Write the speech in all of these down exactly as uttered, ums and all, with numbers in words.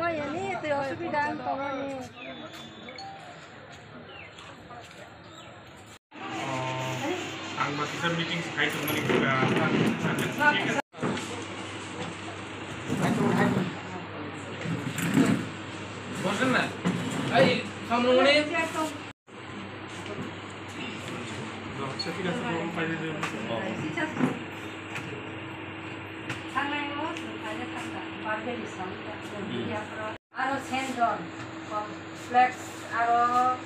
Ani twi osubida ang tongmani. Ang ba kisa meeting khai tongmani, ah, Aro Saint John complex, aro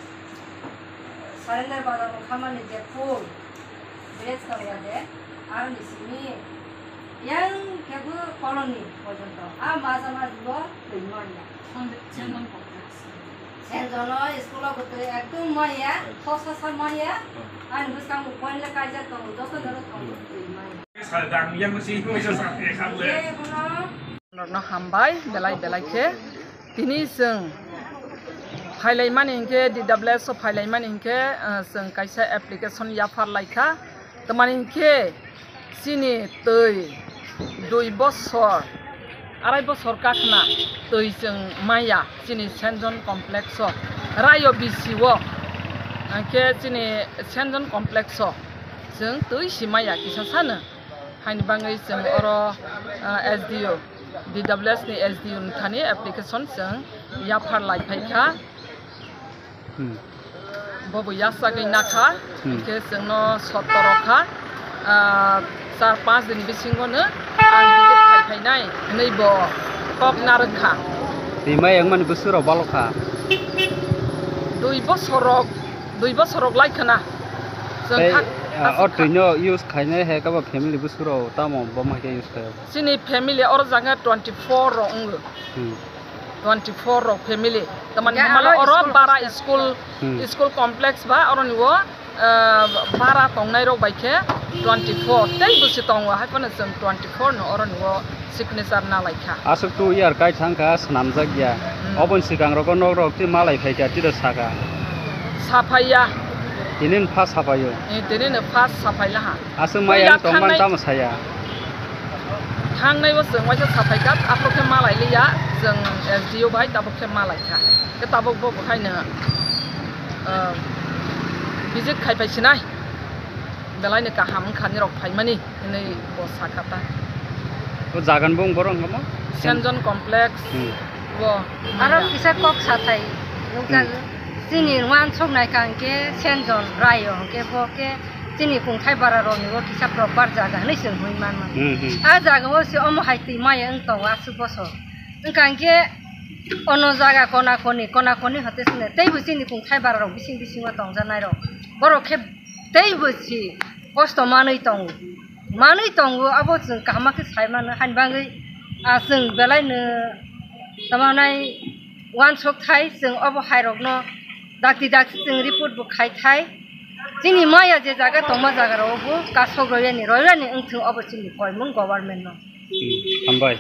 Surrender Bazar o khamani je pool, village tongo de, aro ni simi yang kebo colony porjonto. A majama jugo twi manya. Saint John complex. Saint John o school o bwtwi ekdom manya, thosa sa manya. Ani bwskango point le kaijak tongo, joto joto tongo twi manya. Norokno hambai belai belai khe. Tini chwng phailaimani hinkhe, D W S o phailaimani hinkhe, ah, chwng kaisa application yaphar laikha. Tamani hinkhe chini twi dui bosor, arai bosor kakhna twi chwng maya chini Saint John complex o, Rayo B C o, hinkhe chini Saint John complex o chwng twi si maya kisa sano. Haini bagwi chwng oro, ah, S D O, D W S ni S D O ni thani application chwng yaphar lai phai kha. Hmm. Bo bo yachagwi nakha, Hmm. hinkhe chwngno sotoro kha, ah, char panch din bisingo no ang visit khai phainai hinwi bo kok narwk kha. Twi mai wngmani bwswk rok balo kha. Dui bosorok, dui bosorok lai khna. Chwng Tei, kha-, ah, o aswk kha- twino use khainai hai khe bo family bwswk rok tamo bo mai khe use khaio? Chini family oro jaga twenty four rok wngo. Hmm. Twenty four rok family. Tamani Ya, hamala aro oro school bara hostel. School, Hmm. school complex ba oroni o, ah, bara tongnai rok bai khe twenty four. Tei bwswk tongo hai phano chwng twenty four no oroni o signature na lai kha. Aswk two year kai thang kha, swnamjak ya. Hmm. Oboni swkang rogo nok rok twi malai phai kha, tiro saka. Saphai ya. Tini no first saphai o. Eh, tini no first saphai laha. Aswk mai Puila ang tongmani thangnai, tamo saya. Thangnai o chwng waisa saphai kha, aphuru khe malai liya, chwng S D O bai tabuk khe malai kha. Khe tabuk bo bo haino, ah, visit khai phai sinai. Belai no kaham wngkha nirok phaimani. Hinwi bo sakha ta. O jagan bung borok wngkha mo? Saint John Complex. Hmm. Bo Aro maya. Kisa kok sathai nukjago. Hmm. Chini uansuk naikha hwnkhe Saint John Rayo hwnkhe bo khe chini kungthai bara rokni bo kisa proper jaga hinwi chwng hwnwi manmano. Hmm, hmm. A jaga o se omo hai twi maya wng tongo aswk bosor. Wngkha hwnkhe ono jaga kona koni, kona koni hote sini teibo chini kungthai bara rok bising bisingo tongjaknai rok. Borok khe teibo si kosto manwi tongo. Manwi tongo, abo chwng kaham khe sai mano, haini bagwi, ah, chwng belai no tamo nai uansuk thai, chwng obo hai rokno dakti dakti chwng report bo khai thai. Chini maya je jaga tongma jaga rok bo kasok royani, royani wngthung, obo chini koimung government no. Hmm, hambai.